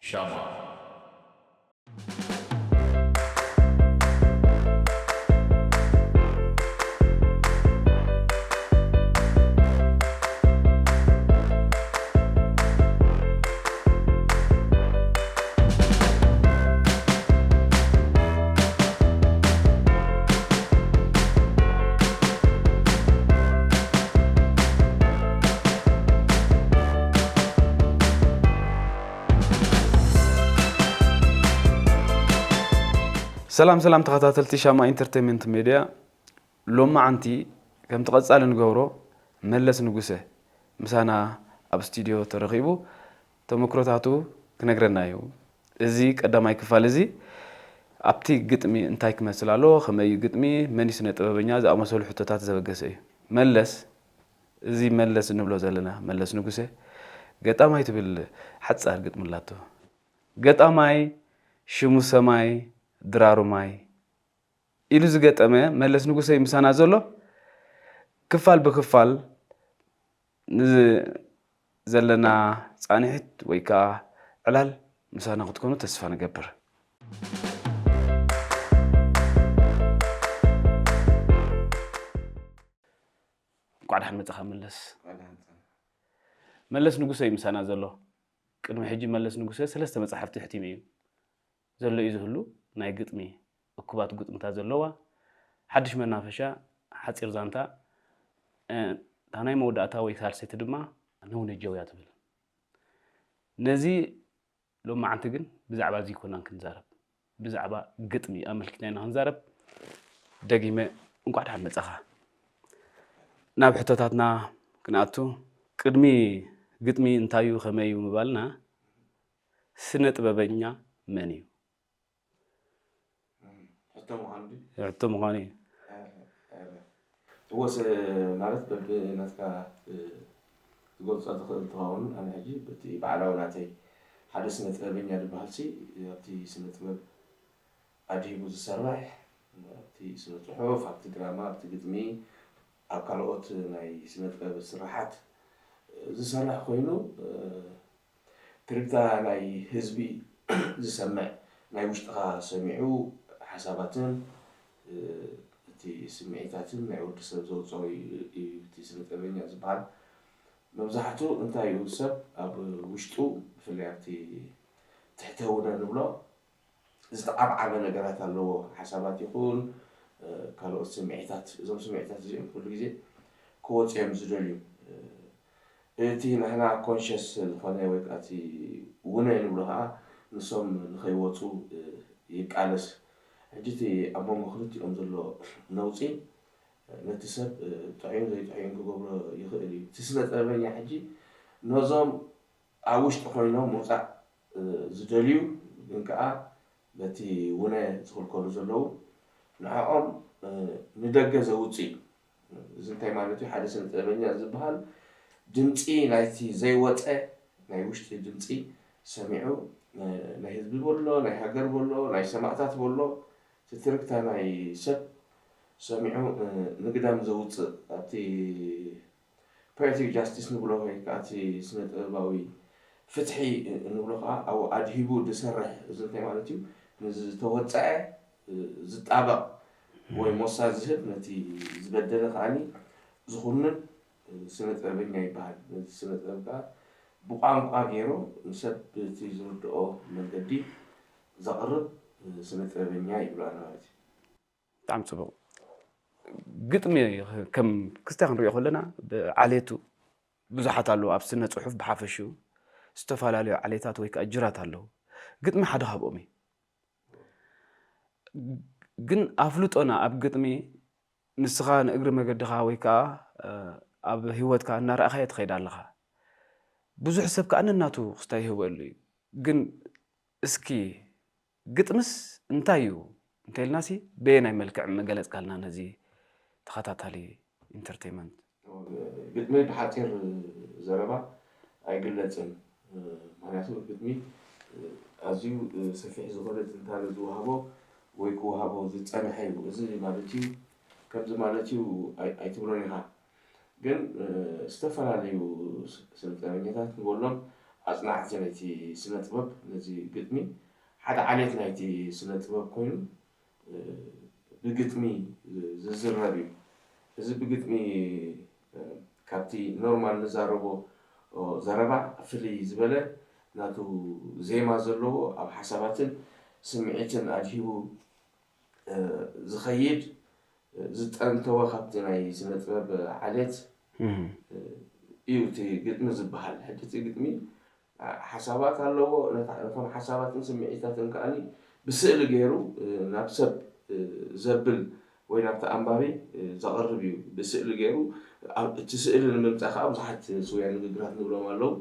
ሻማ። ሰላም ሰላም ተኸታተልቲ ሻማ ኢንተርቴንመንት ሜድያ፣ ሎማዓንቲ ከምቲ ቀጻሊ ንገብሮ መለስ ንጉሰ ምሳና ኣብ ስቱድዮ ተረኺቡ ተመክሮታቱ ክነግረና እዩ። እዚ ቀዳማይ ክፋል እዚ ኣብቲ ግጥሚ እንታይ ክመስል ኣሎ፣ ከመይ እዩ ግጥሚ፣ መን እዩ ስነ ጥበበኛ ዝኣመሰሉ ሕቶታት ዘበገሰ እዩ። መለስ፣ እዚ መለስ እንብሎ ዘለና መለስ ንጉሰ ገጣማይ ትብል ሓጻር ግጥሚ ኣላቶ። ገጣማይ ሽሙ ሰማይ ድራሩ ማይ ኢሉ ዝገጠመ መለስ ንጉሰ እዩ ምሳና ዘሎ። ክፋል ብክፋል ንዘለና ጻንሒት ወይ ከኣ ዕላል ምሳና ክትኮኑ ተስፋ ንገብር። እንኳዕ ደሓን መጻኻ መለስ። መለስ ንጉሰ እዩ ምሳና ዘሎ። ቅድሚ ሕጂ መለስ ንጉሰ ሰለስተ መጻሕፍቲ ኣሕቲሙ እዩ። ዘሎ እዩ ዝህሉ ናይ ግጥሚ፣ እኩባት ግጥምታት ዘለዋ፣ ሓድሽ መናፈሻ፣ ሓጺር ዛንታ፣ እ፣ እታ ናይ መወዳእታ ወይ ሳልሰይቲ ድማ ነውነጀው እያ ትብል። ነዚ ሎማዓንቲ ግን ብዛዕባ እዚ ኣይኮናን ክንዛረብ። ብዛዕባ ግጥሚ ኣመልኪትና ኢና ክንዛረብ። ደጊመ እንኳዕ ደሓን መጻኻ። ናብ ሕቶታትና ክንኣቱ፣ ቅድሚ ግጥሚ እንታይ እዩ፣ ከመይ እዩ ምባልና፣ ስነ ጥበበኛ መን እዩ? ሕቶ ምዃኑ ድዩ? ሕቶ ምዃኑ እዩ። እወ፣ ስ-፣ ማለት በብናትካ እ፣ ትገልጾ ትኽእል ትኸውን። ኣነ ሕጂ በቲ ባዕላዊ ናተይ ሓደ ስነ ጥበበኛ ዝበሃል ሲ ኣብቲ ስነ ጥበብ ኣድሂቡ ዝሰርሕ፣ ኣብቲ ስነ ጽሑፍ፣ ኣብቲ ድራማ፣ ኣብቲ ግጥሚ፣ ኣብ ካልኦት ናይ ስነ ጥበብ ስራሓት ዝሰርሕ ኮይኑ፣ እ፣ ትርግታ ናይ ህዝቢ ዝሰምዕ፣ ናይ ውሽጥኻ ሰሚዑ ሓሳባትን፣ እ፣ እቲ ስምዒታትን ናይ ወዲ ሰብ ዘውፅኦ እዩ፣ እዩ እቲ ስነ ጥበበኛ ዝበሃል። መብዛሕትኡ እንታይ እዩ ሰብ ኣብ ውሽጡ፣ ብፍላይ ኣብቲ ትሕተ ውነ ንብሎ፣ ዝተዓብዓበ ነገራት ኣለዎ። ሓሳባት ይኹን፣ እ፣ ካልኦት ስምዒታት፣ እዞም ስምዒታት እዚኦም ኩሉ ግዜ ክወፁ እዮም ዝደልዩ። እ፣ እቲ ናህና ኮንሽስ ዝኾነ ወይ ከዓ እቲ ውነ ንብሎ ከዓ ንሶም ንኸይወፁ፣ እ፣ ይቃለስ። ሕጂ እቲ ኣብ መንጎ ክልቲኦም ዘሎ ነውፂ፣ እ፣ ነቲ ሰብ፣ እ፣ ጥዑይን ዘይጥዑይን ክገብሮ ይኽእል እዩ። እቲ ስነ ጥበበኛ ሕጂ ነዞም ኣብ ውሽጢ ኮይኖም ምውፃእ፣ እ፣ ዝደልዩ ግን ከዓ በቲ ውነ ዝኽልከሉ ዘለዉ ንዕኦም፣ እ፣ ንደገ ዘውፅእ እዩ። እዚ እንታይ ማለት እዩ? ሓደ ስነ ጥበበኛ ዝበሃል ድምፂ ናይቲ ዘይወፀ ናይ ውሽጢ ድምፂ ሰሚዑ፣ እ፣ ናይ ህዝቢ በሎ፣ ናይ ሃገር በሎ፣ ናይ ሰማእታት በሎ፣ እቲ ትርግታ ናይ ሰብ ሰሚዑ፣ እ፣ ንግዳም ዘውፅእ ኣብቲ ፖኤቲክ ጃስቲስ ንብሎ ወይ ከዓ እቲ ስነ ጥበባዊ ፍትሒ ንብሎ ከዓ ኣብኡ ኣድሂቡ ዝሰርሕ፣ እዚ እንታይ ማለት እዩ? ንዝተወፀዐ ዝጣበቕ ወይ ሞሳ ዝህብ፣ ነቲ ዝበደለ ከዓኒ ዝኹንን ስነ ጥበበኛ ይበሃል። ነዚ ስነ ጥበብ ከዓ ብቋንቋ ገይሩ ንሰብ ብቲ ዝርድኦ መንገዲ ዘቕርብ ስነ ጥበበኛ ይብሉ ኣለዉ ማለት እዩ። ብጣዕሚ ጽቡቕ። ግጥሚ ከም ክስታይ ክንሪኦ ከለና ብዓሌቱ ብዙሓት ኣለዉ። ኣብ ስነ ጽሑፍ ብሓፈሽኡ ዝተፈላለዩ ዓሌታት ወይ ከኣ ጅራት ኣለዉ። ግጥሚ ሓደ ካብኦም እዩ። ግን ኣፍልጦና ኣብ ግጥሚ ንስኻ ንእግሪ መገድኻ ወይ ከኣ፣ እ፣ ኣብ ህይወትካ እናረኣኻዮ ትኸይድ ኣለኻ። ብዙሕ ሰብ ከኣ ነናቱ ክስታይ ይህበሉ እዩ። ግን እስኪ ግጥምስ እንታይ እዩ እንተኢልናሲ በየናይ መልክዕ ምገለጽካልና ነዚ ተኸታታሊ ኢንተርቴይመንት? ግጥሚ ብሓጺር ዘረባ ኣይግለጽን። ምኽንያቱ ግጥሚ ኣዝዩ ሰፊሕ ዝኾነ ትንታነ ዝወሃቦ ወይ ክወሃቦ ዝጸንሐ እዩ። እዚ ማለት እዩ፣ ከምዚ ማለት እዩ ኣይ-፣ ኣይትብሎን ኢኻ። ግን፣ እ፣ ዝተፈላለዩ ስ-፣ ስነ ጥበበኛታት ንበሎም ኣጽናዕቲ ናይቲ ስነ ጥበብ ነዚ ግጥሚ ሓደ ዓሌት ናይቲ ስነ ጥበብ ኮይኑ ብግጥሚ ዝዝረብ እዩ። እዚ ብግጥሚ ካብቲ ኖርማል ንዛረቦ ዘረባ ፍልይ ዝበለ ናቱ ዜማ ዘለዎ ኣብ ሓሳባትን ስምዒትን ኣድሂቡ ዝኸይድ ዝጠንተወ ካብቲ ናይ ስነ ጥበብ ዓሌት እዩ እቲ ግጥሚ ዝበሃል። ሕጂ እቲ ግጥሚ ሓሳባት ኣለዎ። ነቶም ሓሳባትን ስምዒታትን ከኣ ብስእሊ ገይሩ ናብ ሰብ ዘብል ወይ ናብቲ ኣንባቢ ዘቕርብ እዩ። ብስእሊ ገይሩ እቲ ስእሊ ንምምፃእ ከዓ ብዙሓት ስውያ ንግግራት ንብሎም ኣለዉ።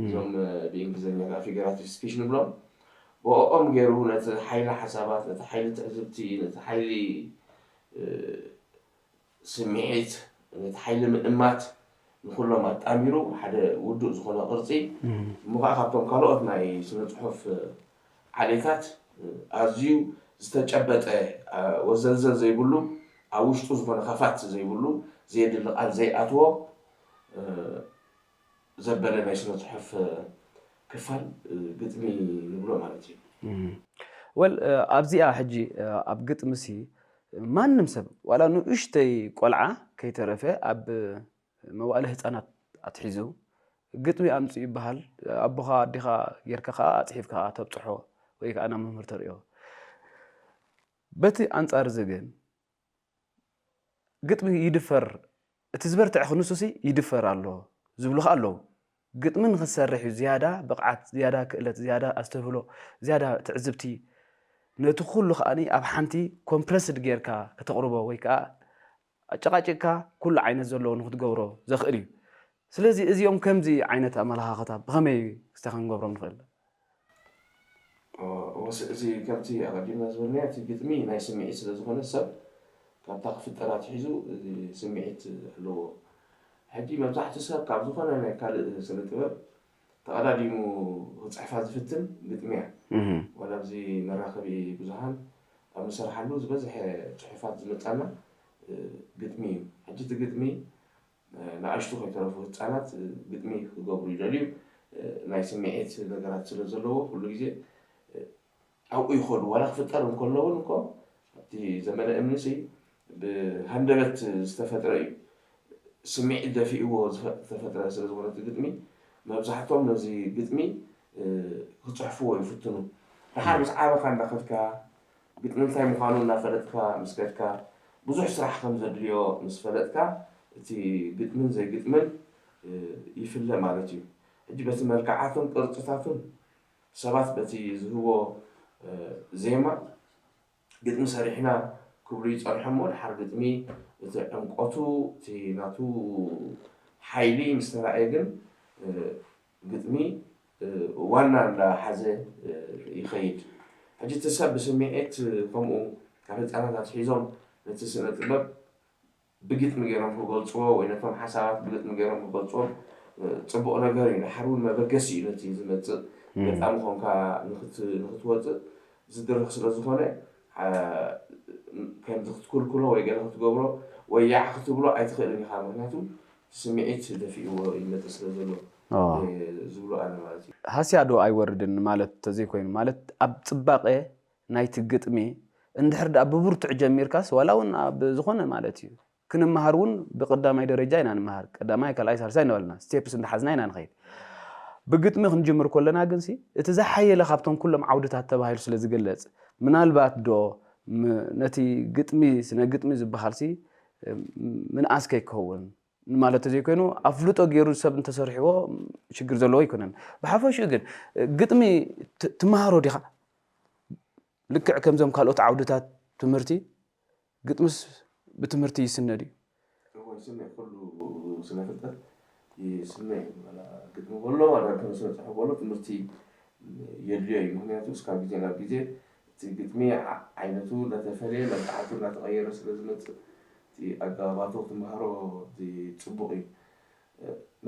እዞም ብእንግሊዝኛ ከዓ ፊገራቲቭ ስፒች ንብሎም። ብኦም ገይሩ ነቲ ሓይሊ ሓሳባት፣ ነቲ ሓይሊ ትዕዝብቲ፣ ነቲ ሓይሊ ስምዒት፣ ነቲ ሓይሊ ምእማት ንኩሎም ኣጣሚሩ ሓደ ውዱእ ዝኾነ ቅርፂ እሞ ከዓ ካብቶም ካልኦት ናይ ስነ ፅሑፍ ዓሌታት ኣዝዩ ዝተጨበጠ ወዘልዘል ዘይብሉ ኣብ ውሽጡ ዝኾነ ከፋት ዘይብሉ ዘየድሊ ቃል ዘይኣትዎ ዘበለ ናይ ስነ ፅሑፍ ክፋል ግጥሚ ንብሎ ማለት እዩ። ወል ኣብዚኣ ሕጂ ኣብ ግጥምሲ ማንም ሰብ ዋላ ንኡሽተይ ቆልዓ ከይተረፈ ኣብ መዋእለ ህፃናት ኣትሒዙ ግጥሚ ኣምፅኡ ይበሃል። ኣቦኻ ኣዴኻ ጌርካ ከዓ ኣፅሒፍካ ተብፅሖ ወይ ከዓ ናብ መምህር ተርእዮ። በቲ ኣንፃር እዚ ግን ግጥሚ ይድፈር፣ እቲ ዝበርትዐ ክንሱሲ ይድፈር ኣሎ ዝብሉ ከዓ ኣለዉ። ግጥሚ ንክትሰርሕ እዩ ዝያዳ ብቕዓት፣ ዝያዳ ክእለት፣ ዝያዳ ኣስተብህሎ፣ ዝያዳ ትዕዝብቲ፣ ነቲ ኩሉ ከዓ ኣብ ሓንቲ ኮምፕረስድ ጌርካ ከተቕርቦ ወይ ከዓ ኣጨቓጭቕካ ኩሉ ዓይነት ዘለዎ ንክትገብሮ ዘኽእል እዩ። ስለዚ እዚኦም ከምዚ ዓይነት ኣመለኻኽታ ብኸመይ ክስተ ክንገብሮም ንኽእል? ወስ እዚ ከምቲ ኣቐዲምና ዝበልናዮ እቲ ግጥሚ ናይ ስምዒት ስለ ዝኾነ ሰብ ካብታ ክፍጠር ኣትሒዙ እዚ ስምዒት ኣለዎ። ሕጂ መብዛሕትኡ ሰብ ካብ ዝኾነ ናይ ካልእ ስነ ጥበብ ተቐዳዲሙ ክፅሕፋ ዝፍትን ግጥሚ እያ። ዋላ ኣብዚ መራኸቢ ብዙሃን ኣብ ንሰርሓሉ ዝበዝሐ ፅሑፋት ዝመፃና ግጥሚ እዩ። ሕጂ እቲ ግጥሚ ንኣሽቱ ከይተረፉ ህፃናት ግጥሚ ክገብሩ ይደልዩ። ናይ ስምዒት ነገራት ስለ ዘለዎ ኩሉ ግዜ ኣብኡ ይኸዱ። ዋላ ክፍጠር እንከሎ እውን እኮ ኣብቲ ዘመነ እምኒ ሲ ብሃንደበት ዝተፈጥረ እዩ። ስምዒት ደፊእዎ ዝተፈጥረ ስለ ዝኾነ እቲ ግጥሚ መብዛሕቶም ነዚ ግጥሚ ክፅሕፍዎ ይፍትኑ። ደሓር ምስ ዓበኻ እንዳኸድካ ግጥሚ እንታይ ምዃኑ እናፈለጥካ ምስ ከድካ ብዙሕ ስራሕ ከም ዘድልዮ ምስ ፈለጥካ እቲ ግጥምን ዘይግጥምን ይፍለ ማለት እዩ። ሕጂ በቲ መልክዓቱን ቅርፅታቱን ሰባት በቲ ዝህቦ ዜማ ግጥሚ ሰሪሕና ክብሉ ይፀንሑ እሞ ድሓር ግጥሚ እቲ ዕምቆቱ እቲ ናቱ ሓይሊ ምስ ተራእየ ግን ግጥሚ ዋና እንዳሓዘ ይኸይድ። ሕጂ እቲ ሰብ ብስምዒት ከምኡ ካብ ህፃናት ኣትሒዞም ነቲ ስነ ጥበብ ብግጥሚ ገይሮም ክገልፅዎ ወይ ነቶም ሓሳባት ብግጥሚ ገይሮም ክገልፅዎም ፅቡቕ ነገር እዩ። ድሓር እውን መበገሲ እዩ ነቲ ዝመፅእ ገጣሚ ኮንካ ንክትወፅእ ዝድርኽ ስለ ዝኾነ ከምዚ ክትኩልኩሎ ወይ ገለ ክትገብሮ ወይ ያዕ ክትብሎ ኣይትኽእልን ኢኻ። ምክንያቱ ስምዒት ደፊእዎ ይመፅእ ስለ ዘሎ ዝብሎ ኣነ ማለት እዩ። ሃስያ ዶ ኣይወርድን ማለት ተዘይኮይኑ ማለት ኣብ ፅባቐ ናይቲ ግጥሚ እንድሕር ደኣ ብብርቱዕ ጀሚርካስ ዋላ እውን ኣብ ዝኾነ ማለት እዩ ክንመሃር እውን ብቀዳማይ ደረጃ ኢና ንምሃር ቀዳማይ ካልኣይ ሳልሳይ እናበልና ስቴፕስ እንዳሓዝና ኢና ንኸይድ ብግጥሚ ክንጅምር ከለና ግንሲ እቲ ዝሓየለ ካብቶም ኩሎም ዓውድታት ተባሂሉ ስለ ዝግለፅ ምናልባት ዶ ነቲ ግጥሚ ስነ ግጥሚ ዝበሃል ሲ ምንኣስ ከይከውን ማለት ተዘይኮይኑ ኣፍልጦ ገይሩ ሰብ እንተሰሪሕዎ ሽግር ዘለዎ ኣይኮነን። ብሓፈሽኡ ግን ግጥሚ ትመሃሮ ዲኻ? ልክዕ ከምዞም ካልኦት ዓውድታት ትምህርቲ ግጥምስ ብትምህርቲ ይስነ ድዩ? እወ ይስነ፣ ኩሉ ስነ ፍልጠት ይስነ እዩ። ዋላ ግጥሚ በሎ ዋላ ስነ ፅሑፍ በሎ ትምህርቲ የድልዮ እዩ። ምክንያቱ እስካብ ግዜ ናብ ግዜ እቲ ግጥሚ ዓይነቱ እናተፈለየ መልክዓቱ እናተቐየረ ስለ ዝመፅእ እቲ ኣገባባቱ ክትመሃሮ እቲ ፅቡቕ እዩ።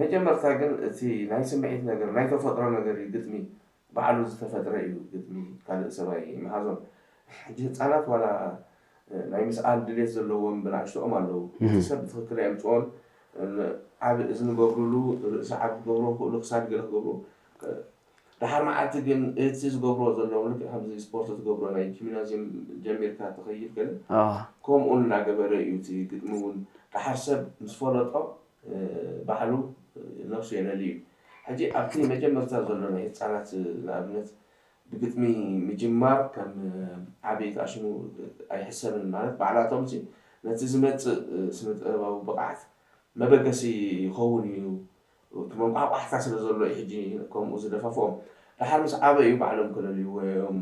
መጀመርታ ግን እቲ ናይ ስምዒት ነገር ናይ ተፈጥሮ ነገር እዩ። ግጥሚ ባዕሉ ዝተፈጥረ እዩ። ግጥሚ ካልእ ሰብ ኣይመሃዞን። ሕጂ ህፃናት ዋላ ናይ ምስኣል ድሌት ዘለዎም ብንኣሽትኦም ኣለዉ። እቲ ሰብ ብትኽክል ኣየምፅኦን። ዓብ እዚ ንገብርሉ ርእሲ ዓብ ክገብሮ ክእሉ ክሳድ ገለ ክገብሩ ደሓር መዓልቲ ግን እቲ ዝገብርዎ ዘለዉ ልክዕ ከምዚ ስፖርት ትገብሮ ናይ ጂምናዝየም ጀሚርካ ትኸይድ ገለ ከምኡ እናገበረ እዩ እቲ ግጥሚ እውን ደሓር ሰብ ምስ ፈለጦ ባዕሉ ነብሱ የለሊ እዩ። ሕጂ ኣብቲ መጀመርታ ዘሎ ናይ ህፃናት ንኣብነት ብግጥሚ ምጅማር ከም ዓብይ ኣሽሙ ኣይሕሰብን ማለት ባዕላቶም ነቲ ዝመፅእ ስነ ጥበባዊ ብቕዓት መበገሲ ይኸውን እዩ። እቲ መንቋሕቋሕታ ስለ ዘሎ እዩ ሕጂ ከምኡ ዝደፋፍኦም። ደሓር ምስ ዓበዩ ባዕሎም ክለልይዎ እዮም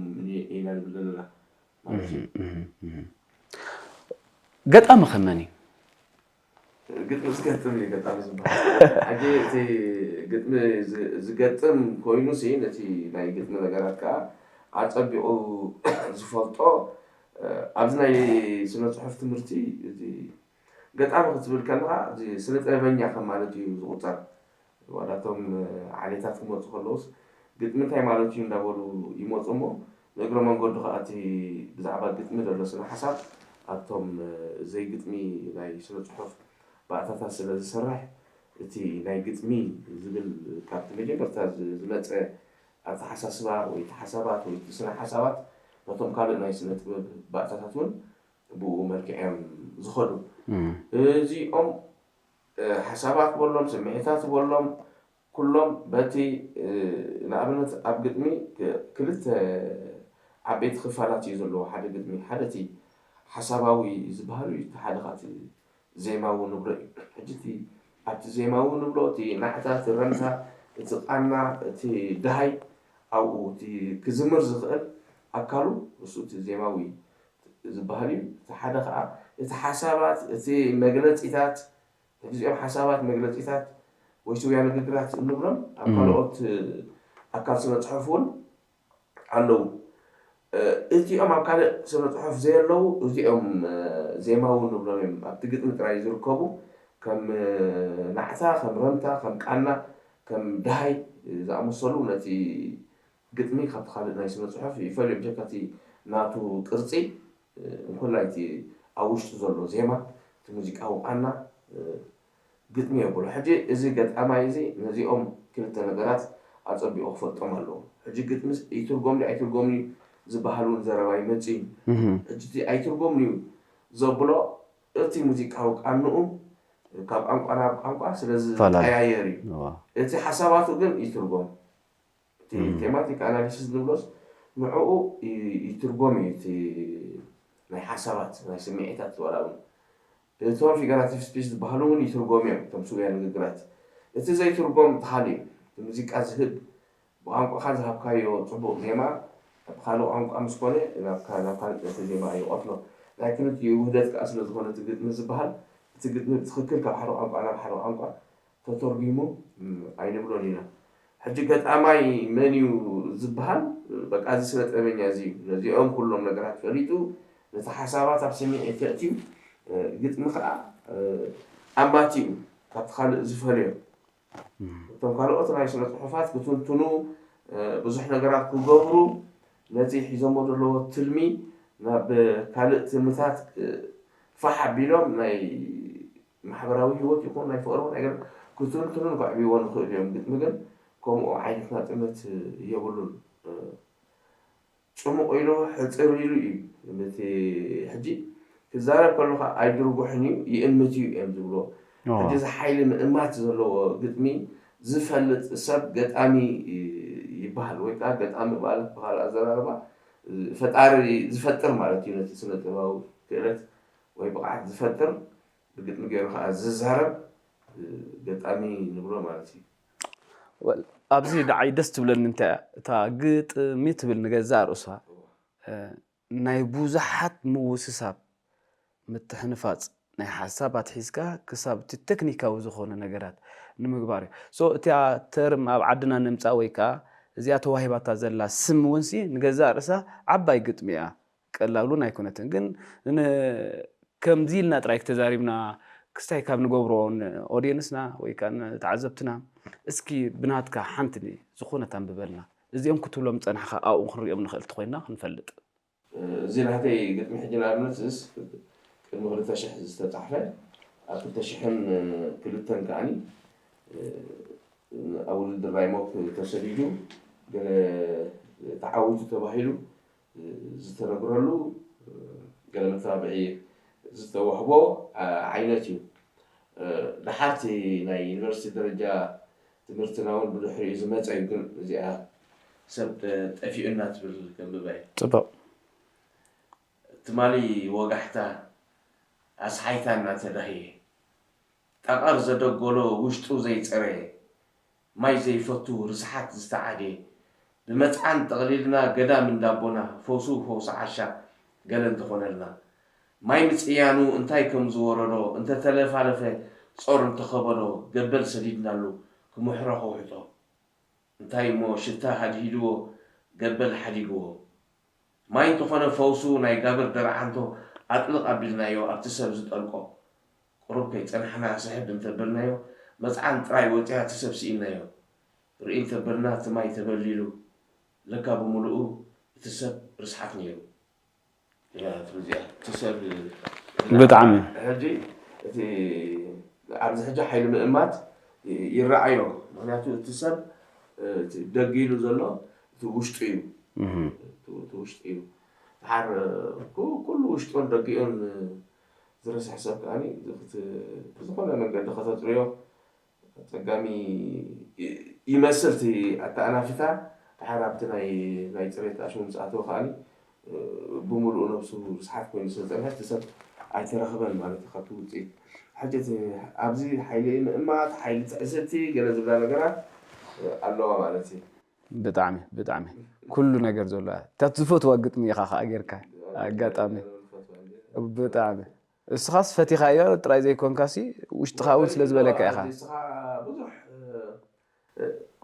ኢና ንብል ዘለና ማለት እዩ። ገጣሚ ከመን እዩ? ግጥሚ ዝገጥም እዩ ገጣሚ ዝበሃል። ሕጂ እቲ ግጥሚ ዝገጥም ኮይኑ ሲ ነቲ ናይ ግጥሚ ነገራት ከዓ ኣፀቢቑ ዝፈልጦ ኣብዚ ናይ ስነ ፅሑፍ ትምህርቲ ገጣሚ ክትብል ከለኻ ስነ ጥበበኛ ከም ማለት እዩ ዝቑፀር። ዋላ እቶም ዓሌታት ክመፁ ከለውስ ግጥሚ እንታይ ማለት እዩ እንዳበሉ ይመፁ እሞ ንእግረ መንገዱ ከዓ እቲ ብዛዕባ ግጥሚ ዘሎ ስነ ሓሳብ ኣብቶም ዘይግጥሚ ናይ ስነ ፅሑፍ ባእታታት ስለ ዝሰርሕ እቲ ናይ ግጥሚ ዝብል ካብቲ መጀመርታ ዝመፀ ኣተሓሳስባ ወይ እቲ ሓሳባት ወይ እቲ ስነ ሓሳባት ነቶም ካልእ ናይ ስነ ጥበብ ባእታታት እውን ብኡ መልክዕ እዮም ዝኸዱ። እዚኦም ሓሳባት በሎም ስምዒታት በሎም ኩሎም በቲ ንኣብነት ኣብ ግጥሚ ክልተ ዓበይቲ ክፋላት እዩ ዘለዎ ሓደ ግጥሚ ሓደ እቲ ሓሳባዊ ዝበሃል እዩ እቲ ሓደ ከዓ ዜማዊ ንብሎ እዩ። ሕጂ እቲ ኣብቲ ዜማዊ ንብሎ እቲ ናዕታ፣ እቲ ረምታ፣ እቲ ቃና፣ እቲ ድሃይ ኣብኡ እቲ ክዝምር ዝኽእል ኣካሉ እሱ እቲ ዜማዊ ዝበሃል እዩ። እቲ ሓደ ከዓ እቲ ሓሳባት፣ እቲ መግለፂታት፣ ሕጂ እዚኦም ሓሳባት፣ መግለፂታት ወይ ስውያ ንግግራት እንብሎም ኣብ ካልኦት ኣካል ስነ ፅሑፍ እውን ኣለዉ። እቲኦም ኣብ ካልእ ስነ ፅሑፍ ዘየለዉ እዚኦም ዜማዊ ንብሎም እዮም። ኣብቲ ግጥሚ ጥራይ ዝርከቡ ከም ናዕታ፣ ከም ረምታ፣ ከም ቃና፣ ከም ድሃይ ዝኣመሰሉ ነቲ ግጥሚ ካብቲ ካልእ ናይ ስነ ፅሑፍ ይፈልዮም። ብጀካ እቲ ናቱ ቅርፂ እንኮላይ እቲ ኣብ ውሽጡ ዘሎ ዜማ እቲ ሙዚቃዊ ቃና ግጥሚ የብሎ። ሕጂ እዚ ገጣማይ እዚ ነዚኦም ክልተ ነገራት ኣፀቢቑ ክፈልጦም ኣለዎ። ሕጂ ግጥምስ ይትርጎም ድዩ ኣይትርጎምን እዩ ዝበሃል እውን ዘረባ ይመፅእ እዩ። ሕጂ እቲ ኣይትርጎምን እዩ ዘብሎ እቲ ሙዚቃዊ ቃንኡ ካብ ቋንቋ ናብ ቋንቋ ስለ ዝቀያየር እዩ። እቲ ሓሳባቱ ግን ይትርጎም። እቲ ቴማቲክ ኣናሊሲስ ንብሎስ ንዕኡ ይትርጎም እዩ እቲ ናይ ሓሳባት ናይ ስምዒታት ዋላ እውን እቶም ፊገራቲቭ ስፒች ዝበሃሉ እውን ይትርጎም እዮም እቶም ስውያ ንግግራት። እቲ ዘይትርጎም እቲ ካልእ እዩ። እቲ ሙዚቃ ዝህብ ብቋንቋኻ ዝሃብካዮ ፅቡቕ ዜማ ብካልእ ቋንቋ ምስ ኮነ ናብ ካልእ ጥልፊ ዜማ ይቐትሎ። ናይ ክልቲኡ ውህደት ከዓ ስለ ዝኾነ እቲ ግጥሚ ዝበሃል እቲ ግጥሚ ብትኽክል ካብ ሓደ ቋንቋ ናብ ሓደ ቋንቋ ተተርጒሙ ኣይንብሎን ኢና። ሕጂ ገጣማይ መን እዩ ዝበሃል በቃ እዚ ስነ ጥበበኛ እዚ እዩ ነዚኦም ኩሎም ነገራት ፈሊጡ ነቲ ሓሳባት ኣብ ስምዒት የእትዩ ግጥሚ ከዓ ኣማቲኡ ካብቲ ካልእ ዝፈልዮ እቶም ካልኦት ናይ ስነ ፅሑፋት ክትንትኑ ብዙሕ ነገራት ክገብሩ ነቲ ሒዞሞ ዘለዎ ትልሚ ናብ ካልእ ትልምታት ፋሕ ኣቢሎም ናይ ማሕበራዊ ሂወት ይኹን ናይ ፍቕሪ እውን ኣይገርም ክትንትኑን ከዕብይዎ ንኽእሉ እዮም። ግጥሚ ግን ከምኡ ዓይነት ናፅነት የብሉን። ፅሙቕ ኢሉ ሕፅር ኢሉ እዩ ነቲ ሕጂ ክዛረብ ከለኻ ኣይድርጉሕን እዩ ይእምት እዩ እዮም ዝብልዎ። ሕጂ እዚ ሓይሊ ምእማት ዘለዎ ግጥሚ ዝፈልጥ ሰብ ገጣሚ ይበሃል ወይ ከዓ ገጣሚ ማለት ብካልእ ኣዘራርባ ፈጣሪ ዝፈጥር ማለት እዩ ነቲ ስነ ጥበባዊ ክእለት ወይ ብቕዓት ዝፈጥር ብግጥሚ ገይሩ ከዓ ዝዛረብ ገጣሚ ንብሎ ማለት እዩ። ኣብዚ ንዓይ ደስ ትብለኒ እንታይ እያ እታ ግጥሚ ትብል ንገዛእ ርእሳ ናይ ብዙሓት ምውስሳብ ምትሕንፋፅ ናይ ሓሳብ ኣትሒዝካ ክሳብ እቲ ቴክኒካዊ ዝኾነ ነገራት ንምግባር እዩ so እቲኣ ተርም ኣብ ዓድና ንምፃ ወይ ከዓ እዚኣ ተዋሂባታ ዘላ ስም እውን ሲ ንገዛእ ርእሳ ዓባይ ግጥሚ እያ ቀላል እውን ኣይኮነትን ግን ከምዚ ኢልና ጥራይ ተዛሪብና ክስታይ ካብ ንገብሮ ንኦድየንስና ወይ ከዓ ንተዓዘብትና እስኪ ብናትካ ሓንቲ ዝኾነት ኣንብበልና እዚኦም ክትብሎም ዝፀናሕካ ኣብኡ ክንሪኦም ንኽእል እንተኮይንና ክንፈልጥ እዚ ናተይ ግጥሚ ሕጂ ንኣብነት እዚስ ቅድሚ ክልተ ሽሕ ዝተፃሕፈ ኣብ ክልተ ሽሕን ክልተን ከዓኒ ኣብ ውድድር ናይ ሞክ ተሰዲዱ ገለ ተዓዊቱ ተባሂሉ ዝተነግረሉ ገለ መተባብዒ ዝተዋህቦ ዓይነት እዩ። ደሓርቲ ናይ ዩኒቨርሲቲ ደረጃ ትምህርትና እውን ብድሕሪኡ ዝመፀ እዩ። ግን እዚኣ ሰብ ጠፊኡና ትብል ከንብባ እየ። ፅቡቕ። ትማሊ ወጋሕታ ኣስሓይታ እናተዳህየ ጠቐር ዘደጎሎ ውሽጡ ዘይፀረየ ማይ ዘይፈቱ ርስሓት ዝተዓድየ ብመፅዓን ጠቕሊልና ገዳም እንዳቦና ፈውሱ ፈውሲ ዓሻ ገለ እንተኾነልና ማይ ምፅያኑ እንታይ ከም ዝወረዶ እንተተለፋለፈ ጾር እንተኸበዶ ገበል ሰዲድናሉ ክምሕሮ ከውሕጦ እንታይ እሞ ሽታ ሃድሂድዎ ገበል ሓዲግዎ ማይ እንተኾነ ፈውሱ ናይ ጋብር ደርዓንቶ ኣጥልቕ ኣቢልናዮ ኣብቲ ሰብ ዝጠልቆ ቁሩብ ከይጸናሕና ስሕብ እንተበልናዮ መጽዓን ጥራይ ወጺኣ እቲ ሰብ ስኢንናዮ ርኢ እንተበልና እቲ ማይ ተበሊሉ ለካ ብምሉኡ እቲ ሰብ ርስሓት ነይሩ እያ ትብል እዚኣ እቲ ሰብ ብጣዕሚ ሕጂ እቲ ኣብዚ ሕጂ ሓይሊ ምእማት ይረኣዮ ምክንያቱ እቲ ሰብ ደጊሉ ዘሎ እቲ ውሽጡ እዩ እቲ ውሽጡ እዩ ድሓር ኩሉ ውሽጡን ደጊኡን ዝረስሕ ሰብ ከዓኒ ብዝኾነ መንገዲ ከተፅርዮ ኣፀጋሚ ይመስል እቲ ኣተኣናፊታ ድሓር ኣብቲ ናይ ናይ ፅሬት ኣሽሙ ምስ ኣተወ ከዓኒ ብምሉኡ ነብሱ ርስሓት ኮይኑ ስለ ፀንሐ እቲ ሰብ ኣይተረኽበን ማለት እዩ ካብቲ ውፅኢት ሕጂ እቲ ኣብዚ ሓይሊ ምእማት ሓይሊ ትዕዝብቲ ገለ ዝብላ ነገራት ኣለዋ ማለት እዩ ብጣዕሚ ብጣዕሚ ኩሉ ነገር ዘሎ እታ ዝፈትዋ ግጥሚ ኢኻ ከዓ ጌርካ ኣጋጣሚ ብጣዕሚ እስኻስ ፈቲኻዮ ጥራይ ዘይኮንካሲ ውሽጥኻ እውን ስለ ዝበለካ ኢኻ። እስኻ ብዙሕ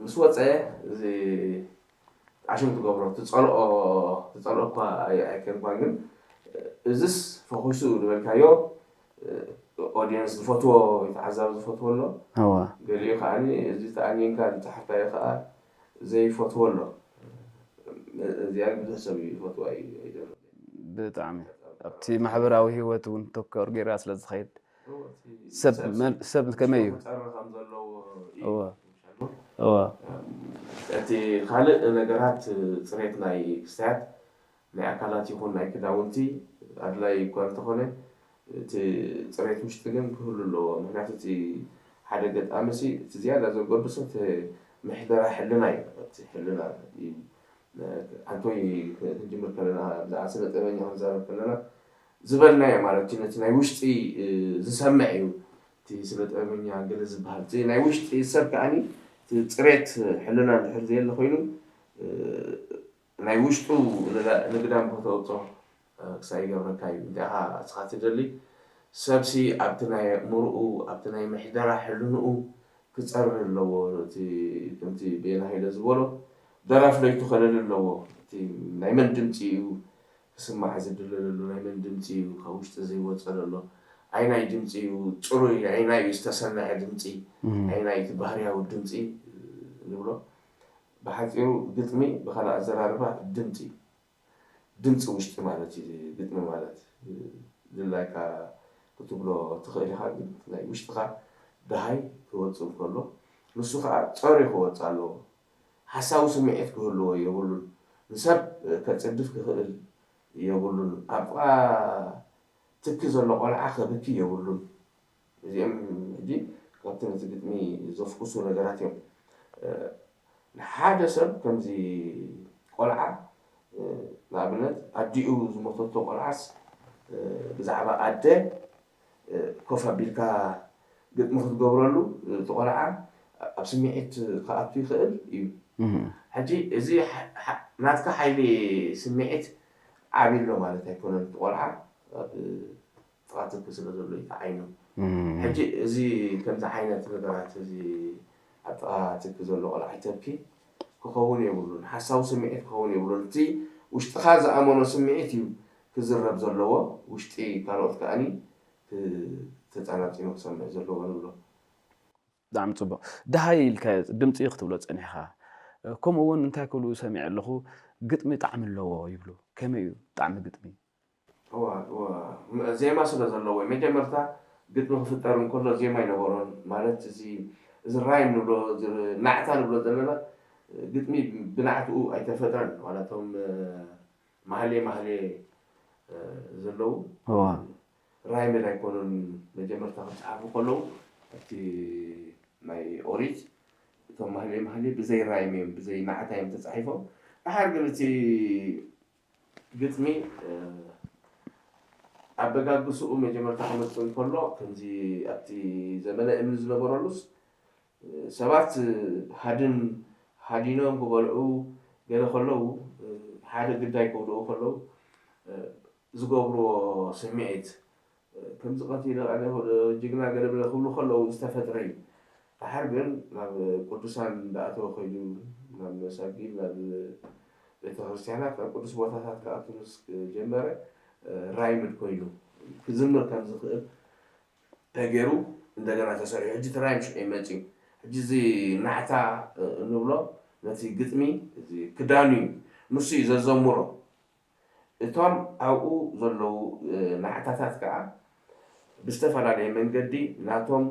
ምስ ወፀ እዚ ዓሽም ትገብሮ ትፀልኦ ትፀልኦ እኳ ኣይከንኳን ግን እዝስ ፈኹሱ ዝበልካዮ ኦዲየንስ ዝፈትዎ ተዓዛቢ ዝፈትዎ ኣሎ። እዋ ገሊኡ ከዓ እዚ ተኣኒንካ ዝፀሓፍካዮ ከዓ ዘይፈትዎ ኣሎ። እዚኣ ብዙሕ ሰብ ይፈትዋ እዩ ኣይደሎ። ብጣዕሚ ኣብቲ ማሕበራዊ ህይወት እውን ተኮር ገይራ ስለ ዝኸይድ ሰብ ሰብ ከመይ እዩ? እቲ ካልእ ነገራት ፅሬት ናይ ክስታያት ናይ ኣካላት ይኹን ናይ ክዳውንቲ ኣድላይ እኳ እንተኾነ እቲ ፅሬት ውሽጢ ግን ክህሉ ኣለዎ። ምክንያቱ እቲ ሓደ ገጣሚ ሲ እቲ ዝያዳ ዘገድሶ እቲ ምሕደራ ሕልና እዩ። እቲ ሕልና እዩ። ኣንቶይ ክንጅምር ከለና ብዛዕባ ስነ ጥበበኛ ክንዛረብ ከለና ዝበልናዮ ማለት እዩ ነቲ ናይ ውሽጢ ዝሰምዕ እዩ እቲ ስነ ጥበበኛ ገለ ዝበሃል እቲ ናይ ውሽጢ ሰብ ከዓኒ እቲ ፅሬት ሕልና እንድሕር ዘየለ ኮይኑ ናይ ውሽጡ ንግዳም ከተውፅኦ ክሳይ ይገብረካ እዩ እንዲኻ እስኻ ትደሊ ሰብሲ ኣብቲ ናይ ኣእምርኡ ኣብቲ ናይ ምሕደራ ሕልንኡ ክፀሪ ኣለዎ እቲ ከምቲ ቤና ሃይለ ዝበሎ ደራፍ ለይቱ ከለሊ ኣለዎ እቲ ናይ መን ድምፂ እዩ ክስማዕ ዝድለ ዘሎ ናይ መን ድምፂ እዩ ካብ ውሽጢ ዘይወፀ ዘሎ ኣይናይ ድምፂ እዩ ፅሩይ ኣይናይ እዩ ዝተሰነዐ ድምፂ ኣይናይ እቲ ባህርያዊ ድምፂ ንብሎ ብሓፂሩ ግጥሚ ብካልእ ኣዘራርባ ድምፂ እዩ ድምፂ ውሽጢ ማለት እዩ ግጥሚ ማለት ድላይካ ክትብሎ ትኽእል ኢኻ ግን ናይ ውሽጥኻ ደሃይ ክወፅእ እንከሎ ንሱ ከዓ ፀርዩ ክወፅእ ኣለዎ ሓሳዊ ስምዒት ክህልዎ የብሉን ንሰብ ከፅድፍ ክኽእል የብሉን ኣብ ጥቓ ትኪ ዘሎ ቆልዓ ከብኪ የብሉን እዚኦም ሕጂ ካብቲ ነቲ ግጥሚ ዘፍኩሱ ነገራት እዮም ንሓደ ሰብ ከምዚ ቆልዓ ንኣብነት ኣዲኡ ዝሞተቶ ቆልዓስ ብዛዕባ ኣደ ኮፍ ኣቢልካ ግጥሚ ክትገብረሉ እቲ ቆልዓ ኣብ ስምዒት ክኣቱ ይኽእል እዩ ሕጂ እዚ ናትካ ሓይሊ ስምዒት ዓብሎ ማለት ኣይኮነን እቲ ቆልዓ ጥቓ ትኪ ስለ ዘሎ እዩ ተዓይኑ። ሕጂ እዚ ከምዚ ዓይነት ነገራት እዚ ኣብ ጥቓ ትኪ ዘሎ ቆልዓ ይተኪ ክኸውን የብሉን። ሓሳዊ ስምዒት ክኸውን የብሉን። እቲ ውሽጥኻ ዝኣመኖ ስምዒት እዩ ክዝረብ ዘለዎ። ውሽጢ ካልኦት ከኣኒ ተፃናፂኑ ክሰምዕ ዘለዎ ንብሎ። ብጣዕሚ ፅቡቅ። ደሃይ ኢልካዮ ድምፂ ክትብሎ ፀኒሕኻ። ከምኡ እውን እንታይ ክብሉ ሰሚዐ ኣለኹ ግጥሚ ጣዕሚ ኣለዎ ይብሉ። ከመይ እዩ ጣዕሚ ግጥሚ? እዋ እዋ ዜማ ስለ ዘለዎ መጀመርታ ግጥሚ ክፍጠር እንከሎ ዜማ ኣይነበሮን ማለት እዚ እዚ ራይም ንብሎ፣ እዚ ናዕታ ንብሎ ዘለና ግጥሚ ብናዕትኡ ኣይተፈጥረን። ዋላ እቶም ማህሌ ማህሌ ዘለዉ ራይምድ ኣይኮኑን። መጀመርታ ክፀሓፉ ከለዉ ኣብቲ ናይ ኦሪት እቶም ማህሌ ማህሌ ብዘይ ራይም እዮም፣ ብዘይ ናዕታ እዮም ተፃሒፎም። ደሓር ግን እቲ ግጥሚ ኣበጋግስኡ መጀመርታ ክመፅእ እንከሎ፣ ከምዚ ኣብቲ ዘመነ እምኒ ዝነበረሉስ ሰባት ሃድን ሃዲኖም ክበልዑ ገለ ከለዉ፣ ሓደ ግዳይ ከውድኡ ከለዉ ዝገብርዎ ስምዒት፣ ከምዚ ቀቲለ ኣነ ጅግና ገለ ብለ ክብሉ ከለዉ ዝተፈጥረ እዩ። ደሓር ግን ናብ ቅዱሳን እንዳኣተወ ከይዱ፣ ናብ መሳጊድ፣ ናብ ቤተክርስትያናት፣ ናብ ቅዱስ ቦታታት ክኣቱ ምስ ጀመረ፣ ራይምድ ኮይኑ ክዝምር ከም ዝኽእል ተገይሩ እንደገና ተሰሪሑ። ሕጂ እቲ ራይም ሽዑ መፂኡ። ሕጂ እዚ ናዕታ እንብሎ ነቲ ግጥሚ፣ እዚ ክዳኑ እዩ፣ ንሱ እዩ ዘዘምሮ። እቶም ኣብኡ ዘለዉ ናዕታታት ከዓ ብዝተፈላለየ መንገዲ ናቶም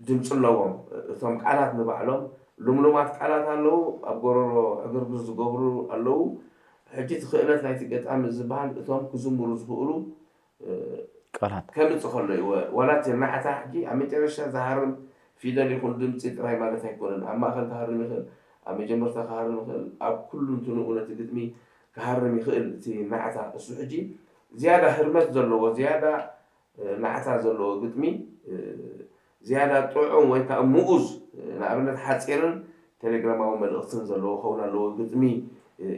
ድምፂ ኣለዎም። እቶም ቃላት ንባዕሎም ልምሉማት ቃላት ኣለዉ፣ ኣብ ጎረሮ ዕግርግር ዝገብሩ ኣለዉ። ሕጂ እቲ ክእለት ናይቲ ገጣሚ ዝበሃል እቶም ክዝምሩ ዝኽእሉ ቃላት ከምፅእ ከሎ እዩ። ወ- ዋላ እቲ ናዕታ ሕጂ ኣብ መጨረሻ ዝሃርም ፊደል ይኹን ድምፂ ጥራይ ማለት ኣይኮነን። ኣብ ማእኸል ክሃርም ይኽእል፣ ኣብ መጀመርታ ክሃርም ይኽእል፣ ኣብ ኩሉ እንትንኡ ነቲ ግጥሚ ክሃርም ይኽእል። እቲ ናዕታ እሱ ሕጂ ዝያዳ ህርመት ዘለዎ፣ ዝያዳ ናዕታ ዘለዎ ግጥሚ፣ ዝያዳ ጥዑም ወይ ከዓ ምኡዝ፣ ንኣብነት ሓፂርን ቴሌግራማዊ መልእኽትን ዘለዎ ክኸውን ኣለዎ ግጥሚ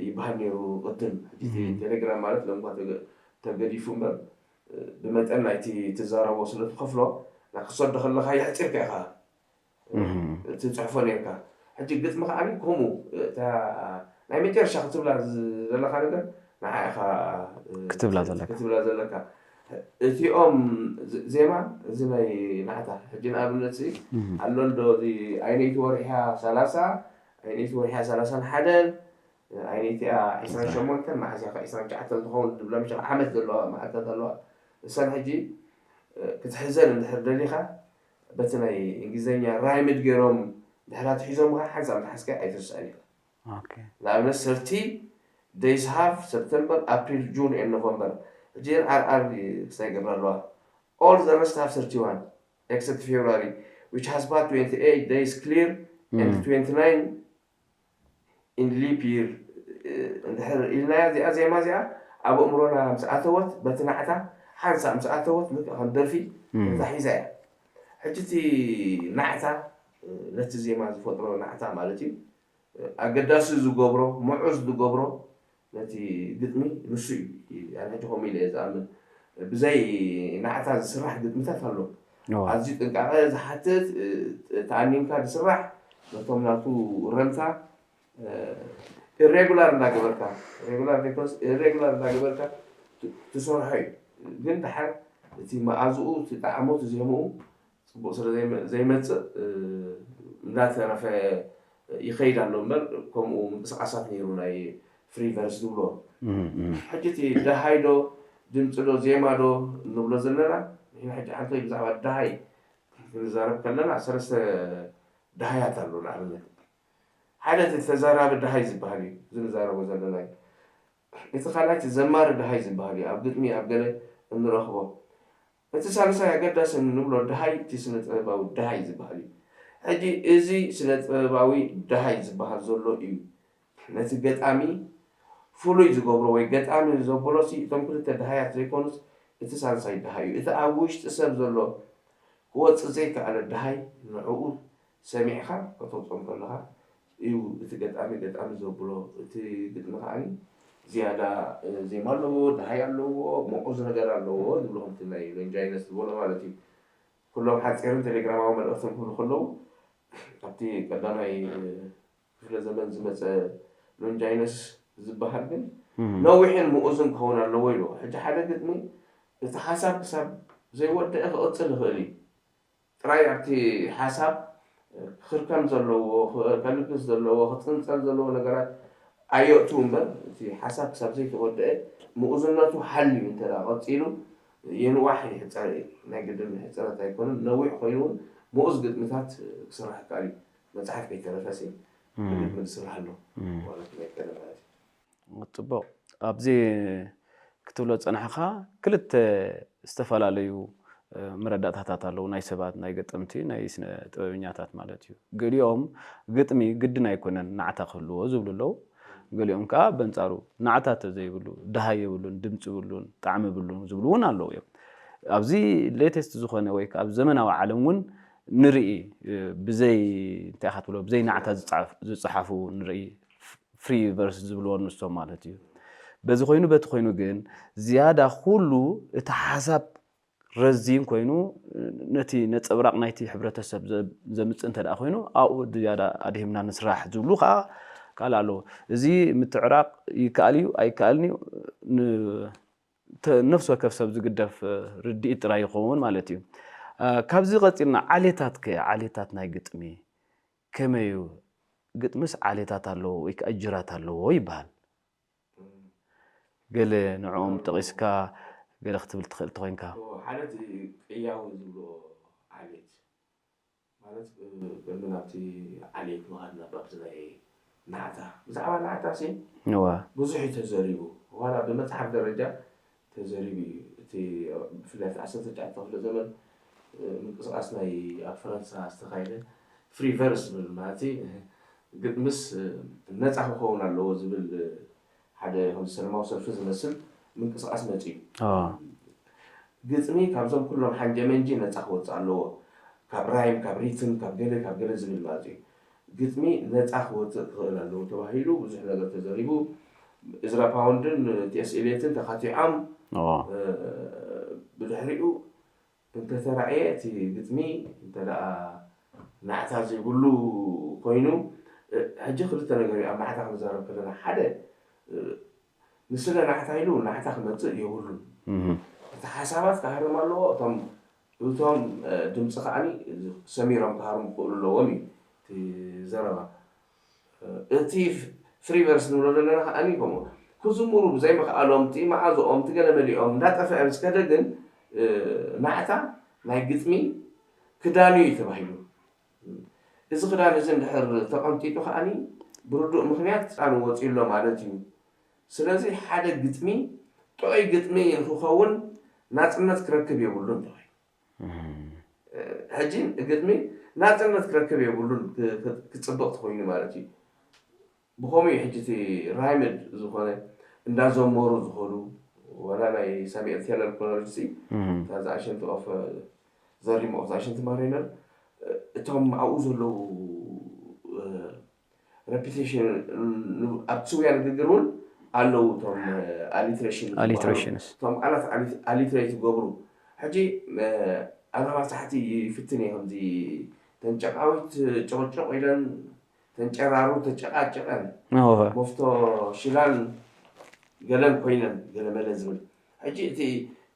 ይበሃል ነይሩ ቅድም። ሕጂ እቲ ቴሌግራም ማለት ሎምኳ ተገ- ተገዲፉ እምበር፣ ብመጠን ናይቲ ትዛረቦ ስለ ትኸፍሎ፣ ናብ ክትሰዶ ከለኻ የሕፂርካ ኢኻ ትፅሕፎ ነርካ። ሕጂ ግጥሚ ከዓ ከምኡ እታ ናይ መጨረሻ ክትብላ ዘለካ ነገር ንዓ ኢኻ ክትብላ ዘለካ። ክትብላ ዘለካ። እቲኦም ዝ- ዜማ እዚ ናይ ናዕታ ሕጂ ንኣብነት ሲ ኣሎ እንዶ እዚ ኣይነይቲ ወርሕያ ሰላሳ ኣይነይቲ ወርሕያ ሰላሳን ሓደን ኣይነይቲኣ ዒስራን ሸሞንተን መዓስ እያ ዒስራን ትሽዓተን ትኸውን ዝብላ ምሽ ዓመት ዘለዋ መዓልታት ኣለዋ። እሰን ሕጂ ክትሕዘን እንድሕር ደሊኻ በቲ ናይ እንግሊዝኛ ራይምድ ገይሮም ድሕራ ትሒዞምኻ ሓንሳብ ምትሓዝካ ኣይትርስዕን ኢኻ። ኦኬ ንኣብነት ሰርቲ days have September, April, June and November. ሕጂ እዘን ኣር ኣር ክስታይ ይገብራ ኣለዋ። All the rest have thirty-one except February, which has but twenty-eight days clear and twenty-nine in leap year. እንድሕር ኢልናያ እዚኣ ዜማ እዚኣ ኣብ ኣእምሮና ምስ ኣተወት በቲ ናዕታ ሓንሳብ ምስ ኣተወት ልክዕ ከም ደርፊ ተታሒዛ እያ። ሕጂ እቲ ናዕታ ነቲ ዜማ ዝፈጥሮ ናዕታ ማለት እዩ። ኣገዳሲ ዝገብሮ ምዑዝ ዝገብሮ ነቲ ግጥሚ ንሱ እዩ። ኣነ ከምኡ ኢለ እየ ዝኣምን። ብዘይ ናዕታ ዝስራሕ ግጥምታት ኣሎ። ኣዝዩ ጥንቃቐ ዝሓትት፣ ተኣኒንካ ዝስራሕ፣ ነቶም ናቱ ረምታ ኢሬጉላር እንዳገበርካ፣ ሬጉላር ዘይኮነስ ኢሬጉላር እንዳገበርካ ትሰርሖ እዩ። ግን ደሓር እቲ መኣዝኡ፣ እቲ ጣዕሙ፣ እቲ ዜምኡ ፅቡቅ ስለ ዘይመፅእ እንዳተረፈ ይኸይድ ኣሎ እምበር ከምኡ ምንቅስቃሳት ነይሩ ናይ ፍሪቨርስ ዝብሎ። ሕጂ እቲ ደሃይ ዶ ድምፂ ዶ ዜማ ዶ እንብሎ ዘለና ንሕና ሕጂ ሓንቶይ ብዛዕባ ደሃይ ክንዛረብ ከለና ሰለስተ ደሃያት ኣሎ። ንኣብነት ሓደ እቲ ተዛራቢ ደሃይ ዝበሃል እዩ ዝንዛረቦ ዘለና እዩ። እቲ ካልኣይ እቲ ዘማሪ ደሃይ ዝበሃል እዩ ኣብ ግጥሚ ኣብ ገለ እንረኽቦ። እቲ ሳልሳይ ኣገዳሲ እንብሎ ደሃይ እቲ ስነ ጥበባዊ ደሃይ ዝበሃል እዩ። ሕጂ እዚ ስነ ጥበባዊ ደሃይ ዝበሃል ዘሎ እዩ ነቲ ገጣሚ ፍሉይ ዝገብሮ ወይ ገጣሚ ዘብሎ ሲ እቶም ክልተ ደሃያት ዘይኮኑስ እቲ ሳልሳይ ደሃይ እዩ። እቲ ኣብ ውሽጢ ሰብ ዘሎ ክወፅእ ዘይከኣለ ደሃይ ንዕኡ ሰሚዕኻ ከተውፅኦም ከለኻ እዩ እቲ ገጣሚ ገጣሚ ዘብሎ። እቲ ግጥሚ ከዓ ዝያዳ ዜማ ኣለዎ፣ ደሃይ ኣለዎ፣ ምዑዝ ነገር ኣለዎ ዝብሎ ከምቲ ናይ ሎንጃይነስ ዝበሎ ማለት እዩ። ኩሎም ሓፂርን ቴሌግራማዊ መልእኽትን ክብሉ ከለዉ ኣብቲ ቀዳማይ ክፍለ ዘመን ዝመፀ ሎንጃይነስ ዝበሃል ግን ነዊሕን ምኡዝን ክኸውን ኣለዎ ኢሉ። ሕጂ ሓደ ግጥሚ እቲ ሓሳብ ክሳብ ዘይወደአ ክቕፅል ይኽእል እዩ። ጥራይ ኣብቲ ሓሳብ ክርከም ዘለዎ፣ ከልግስ ዘለዎ፣ ክፅንፀል ዘለዎ ነገራት ኣየእትዉ እምበር እቲ ሓሳብ ክሳብ ዘይተወደአ ምኡዝነቱ ሓልዩ እንተ ደኣ ቀፂሉ ይንዋሕ ይሕፀር እዩ። ናይ ግድን ሕፅረት ኣይኮነን። ነዊሕ ኮይኑ እውን ምኡዝ ግጥምታት ክስራሕ ይከኣል እዩ። መፅሓፍ ከይተረፈሲ ብግጥሚ ዝስራሕ ኣሎ። ዋላ ክመይ ቀደም ማለት እዩ። ጽቡቕ። ኣብዚ ክትብሎ ዝጸናሕካ ክልተ ዝተፈላለዩ መረዳእታታት ኣለዉ፣ ናይ ሰባት፣ ናይ ገጠምቲ፣ ናይ ስነ ጥበበኛታት ማለት እዩ። ገሊኦም ግጥሚ ግድን ኣይኮነን ናዕታ ክህልዎ ዝብሉ ኣለዉ። ገሊኦም ከኣ በንጻሩ ናዕታ ተዘይብሉ ደሃይ የብሉን፣ ድምጺ የብሉን፣ ጣዕሚ የብሉን ዝብሉ እውን ኣለዉ እዮም። ኣብዚ ሌተስት ዝኾነ ወይ ከኣ ኣብ ዘመናዊ ዓለም እውን ንርኢ፣ ብዘይ እንታይ ኢኻ ትብሎ፣ ብዘይ ናዕታ ዝጸሓፉ ንርኢ። ፍሪ ቨርስ ዝብልዎ ንሶም ማለት እዩ። በዚ ኮይኑ በቲ ኮይኑ ግን ዝያዳ ኩሉ እቲ ሓሳብ ረዚን ኮይኑ ነቲ ነፀብራቕ ናይቲ ሕብረተሰብ ዘምፅእ እንተ ደኣ ኮይኑ ኣብኡ ዝያዳ ኣድሂምና ንስራሕ ዝብሉ ከዓ ካልእ ኣለዎ። እዚ ምትዕራቕ ይከኣል እዩ ኣይከኣልን እዩ ነፍሲ ወከፍ ሰብ ዝግደፍ ርድኢት ጥራይ ይኸውን ማለት እዩ። ካብዚ ቀፂልና ዓሌታት ከ ዓሌታት ናይ ግጥሚ ከመይ እዩ? ግጥምስ ዓሌታት ኣለዎ ወይ ከዓ እጅራት ኣለዎ ይበሃል። ገለ ንዕኦም ጠቒስካ ገለ ክትብል ትኽእል ተኾይንካ። ሓደ እቲ ቅያዊ ዝብልዎ ዓሌት ማለት ቅድሚ ናብቲ ዓሌት ምኻድና ባብዚ ናይ ናዕታ ብዛዕባ ናዕታ ሲ እዋ ብዙሕ እዩ ተዘሪቡ ዋላ ብመፅሓፍ ደረጃ ተዘሪቡ እዩ። እቲ ብፍላይ ኣብቲ ዓሰርተ ትሽዓተ ክፍለ ዘመን ምንቅስቃስ ናይ ኣብ ፈረንሳ ዝተኻየደ ፍሪ ቨርስ ዝብል ማለት ግጥምስ ነፃ ክኸውን ኣለዎ ዝብል ሓደ ከም ሰለማዊ ሰልፊ ዝመስል ምንቅስቃስ መፂኡ። ግጥሚ ካብዞም ኩሎም ሓንጀመንጂ ነፃ ክወፅእ ኣለዎ። ካብ ራይም፣ ካብ ሪትም፣ ካብ ገለ ካብ ገለ ዝብል ማለት እዩ። ግጥሚ ነፃ ክወፅእ ክኽእል ኣለዎ ተባሂሉ ብዙሕ ነገር ተዘሪቡ። እዝራ ፓውንድን ቲኤስ ኤልየትን ተኻቲዖም ብድሕሪኡ እንተተራእየ እቲ ግጥሚ እንተ ደኣ ናዕታ ዘይብሉ ኮይኑ ሕጂ ክልተ ነገር እዩ ኣብ ናዕታ ክንዛረብ ከለና ሓደ ንስለ ናዕታ ኢሉ ናዕታ ክመፅእ የብሉን። እቲ ሓሳባት ክሃርም ኣለዎ። እቶም እቶም ድምፂ ከዓኒ ሰሚሮም ክሃርሙ ክኽእሉ ኣለዎም እዩ እቲ ዘረባ። እቲ ፍሪቨርስ ንብሎ ዘለና ከዓኒ ከምኡ ክዝምሩ ብዘይምኽኣሎም እቲ መዓዝኦም እቲ ገለ መሊኦም እንዳጠፍአ ምስ ከደ ግን ናዕታ ናይ ግጥሚ ክዳን እዩ ተባሂሉ። እዚ ክዳን እዚ እንድሕር ተቐንጢጡ ከዓኒ ብርዱእ ምኽንያት ክዳን ወፂኡ ኣሎ ማለት እዩ። ስለዚ ሓደ ግጥሚ ጥዑይ ግጥሚ ንክኸውን ናፅነት ክረክብ የብሉን ተባሂሉ። ሕጂ ግጥሚ ናፅነት ክረክብ የብሉን ክፅብቕ ተኮይኑ ማለት እዩ። ብኸምኡ እዩ ሕጂ እቲ ራይምድ ዝኾነ እንዳዘመሩ ዝኸዱ ዋላ ናይ ሳሚኤል ቴለር ኮለርጅ ሲ እታ ዛሽንት ኦፍ ዘሪም ኦፍ ዛሽንት ማሪነር እቶም ኣብኡ ዘለዉ ረፒቴሽን ኣብ ስውያ ንግግር እውን ኣለዉ እቶም ኣሊትሬሽን ኣሊትሬሽንስ እቶም ቃላት ኣሊትሬት ዝገብሩ ሕጂ ኣናባሳሕቲ ይፍትን እየ ከምዚ ተንጨቃዊት ጭቕጭቕ ኢለን ተንጨራሩ ተጨቃጨቀን መፍቶ ሽላን ገለን ኮይነን ገለመለ ዝብል ሕጂ እቲ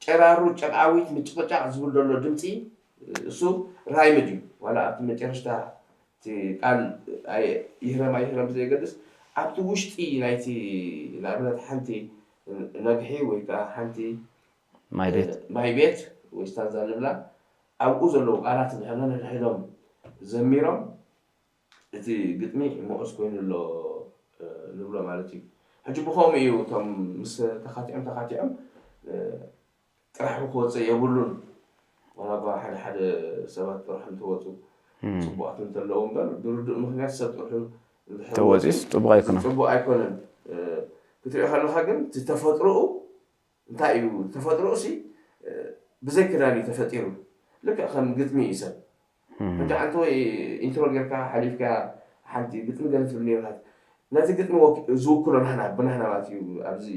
ጨራሩ ጨቃዊት ምጭቕጫቕ ዝብል ዘሎ ድምፂ እሱ ራይምድ እዩ ዋላ ኣብቲ መጨረሽታ እቲ ቃል ይህረም ኣይህረም ብዘየገድስ ኣብቲ ውሽጢ ናይቲ ንኣብነት ሓንቲ ነግሒ ወይ ከዓ ሓንቲ ማይ ቤት ማይ ቤት ወይ ስታንዛ ንብላ ኣብኡ ዘለዉ ቃላት ንሕነንሕዶም ዘሚሮም እቲ ግጥሚ ምዑስ ኮይኑ ኣሎ ንብሎ ማለት እዩ። ሕጂ ብኸምኡ እዩ እቶም ምስ ተኻቲዖም ተኻቲዖም ጥራሕ ክወፅእ የብሉን ዋላ እኳ ሓደ ሓደ ሰባት ጥርሑ እንተወፁ ፅቡቃት እንተለዉ እምበር ብርዱእ ምክንያት ሰብ ጥርሑ ተወፂስ ፅቡቅ ኣይኮነን ፅቡቅ ኣይኮነን ክትሪኦ ከለካ ግን እቲ ተፈጥሮኡ እንታይ እዩ ተፈጥሮኡ ሲ ብዘይ ክዳን እዩ ተፈጢሩ ልክዕ ከም ግጥሚ እዩ ሰብ ሕጂ ሓንቲ ወይ ኢንትሮ ጌርካ ሓሊፍካ ሓንቲ ግጥሚ ገለ ትብል ነርካ ነቲ ግጥሚ ዝውክሎ ናህና ብናህና ማለት እዩ ኣብዚ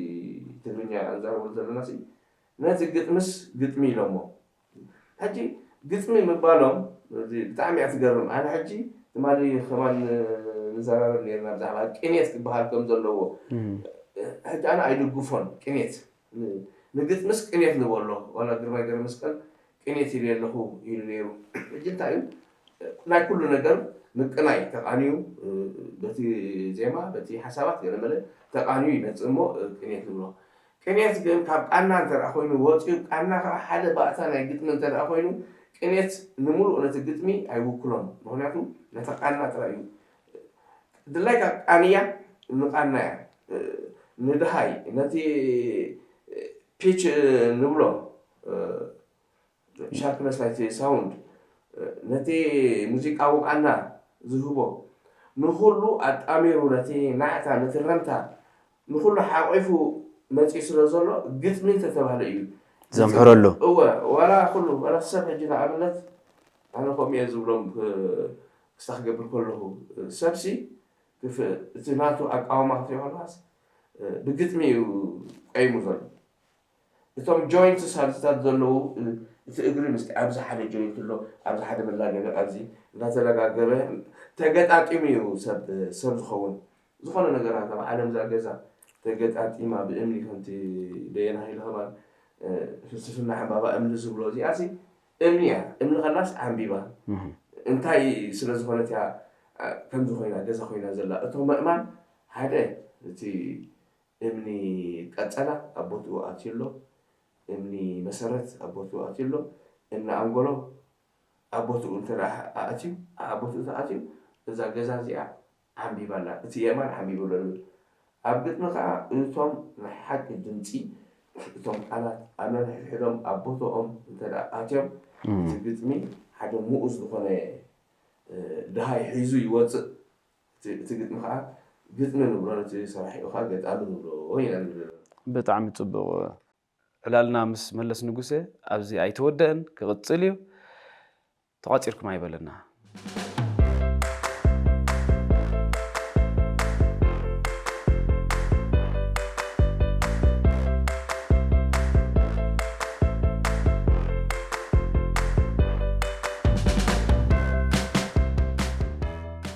ትግርኛ እንዛረበሉ ዘለና ነቲ ግጥምስ ግጥሚ ኢሎሞ ሕጂ ግጥሚ ምባሎም ብጣዕሚ እያ ትገርም ኣነ ሕጂ ትማሊ ከማን ንዘራረብ ነርና ብዛዕባ ቅኔት ክበሃል ከም ዘለዎ ሕጂ ኣነ ኣይድግፎን ቅኔት ንግጥምስ ቅኔት ንበሎ ዋላ ግርማይ ገረመስቀል ቅኔት ኢለ ኣለኹ ኢሉ ነይሩ ሕጂ እንታይ እዩ ናይ ኩሉ ነገር ምቅናይ ተቃንዩ በቲ ዜማ በቲ ሓሳባት ገለመለ ተቃንዩ ይመፅእ እሞ ቅኔት ንብሎ ቅኔት ግን ካብ ቃና እንተ ኮይኑ ወፂኡ ቃና ካብ ሓደ ባእታ ናይ ግጥሚ እንተ ኮይኑ ቅኔት ንምሉእ ነቲ ግጥሚ ኣይውክሎን። ምኽንያቱ ነታ ቃና ጥራይ እዩ ድላይካ። ቃንያ ንቃና እያ፣ ንድሃይ ነቲ ፒች ንብሎ፣ ሻርፕነስ ናይቲ ሳውንድ፣ ነቲ ሙዚቃዊ ቃና ዝህቦ፣ ንኹሉ ኣጣሚሩ፣ ነቲ ናዕታ፣ ነቲ ረምታ፣ ንኹሉ ሓቂፉ መፂኡ ስለ ዘሎ ግጥሚ እንተተባህለ እዩ ዘምሕረሉ። እወ። ዋላ ኩሉ ዋላ ሰብ ሕጂ ንኣብነት ኣነ ከምኡ እየ ዝብሎም ክስታ ክገብር ከለኹ፣ ሰብሲ እቲ ናቱ ኣቃውማ ክትሪኦ ከለካስ ብግጥሚ እዩ ቀይሙ ዘሎ። እቶም ጆይንትስ ኣብዚታት ዘለዉ፣ እቲ እግሪ ምስቲ ኣብዚ ሓደ ጆይንት ኣሎ፣ ኣብዚ ሓደ መላገቢ ኣብዚ እናተለጋገበ ተገጣጢሙ እዩ ሰብ ሰብ ዝኸውን። ዝኾነ ነገራት ኣብ ዓለም እዛ ገዛ ተገጣጢማ ብእምኒ ከምቲ ደየና ኢለ ከማን ፍልስፍና ዕምባባ እምኒ ዝብሎ እዚኣሲ እምኒ እያ። እምኒ ከላስ ዓምቢባ እንታይ ስለ ዝኾነት እያ ከምዚ ኮይና ገዛ ኮይና ዘላ። እቶም ምእማን ሓደ እቲ እምኒ ቀጸላ ኣብ ቦትኡ ኣትዩ ኣሎ፣ እምኒ መሰረት ኣብ ቦትኡ ኣትዩ ኣሎ፣ እምኒ ኣንጎሎ ኣብ ቦትኡ እንተ ኣትዩ ኣብ ቦትኡ ተኣትዩ እዛ ገዛ እዚኣ ዓምቢባ ኣላ። እቲ የማን ዓምቢቡ ኣሎ ንብል። ኣብ ግጥሚ ከዓ እቶም ናይ ሓቂ ድምፂ እቶም ቃላት ኣብ ነንሕድሕዶም ኣብ ቦትኦም እንተ ኣትዮም እቲ ግጥሚ ሓደ ምኡዝ ዝኾነ ድሃይ ሒዙ ይወፅእ። እቲ ግጥሚ ከዓ ግጥሚ ንብሎ ነቲ ሰራሒኡ ከዓ ገጣሚ ንብሎ ኢና ንብል። ብጣዕሚ ፅቡቕ። ዕላልና ምስ መለስ ንጉሰ ኣብዚ ኣይተወደአን፣ ክቕፅል እዩ። ተቋፂርኩም ኣይበለና።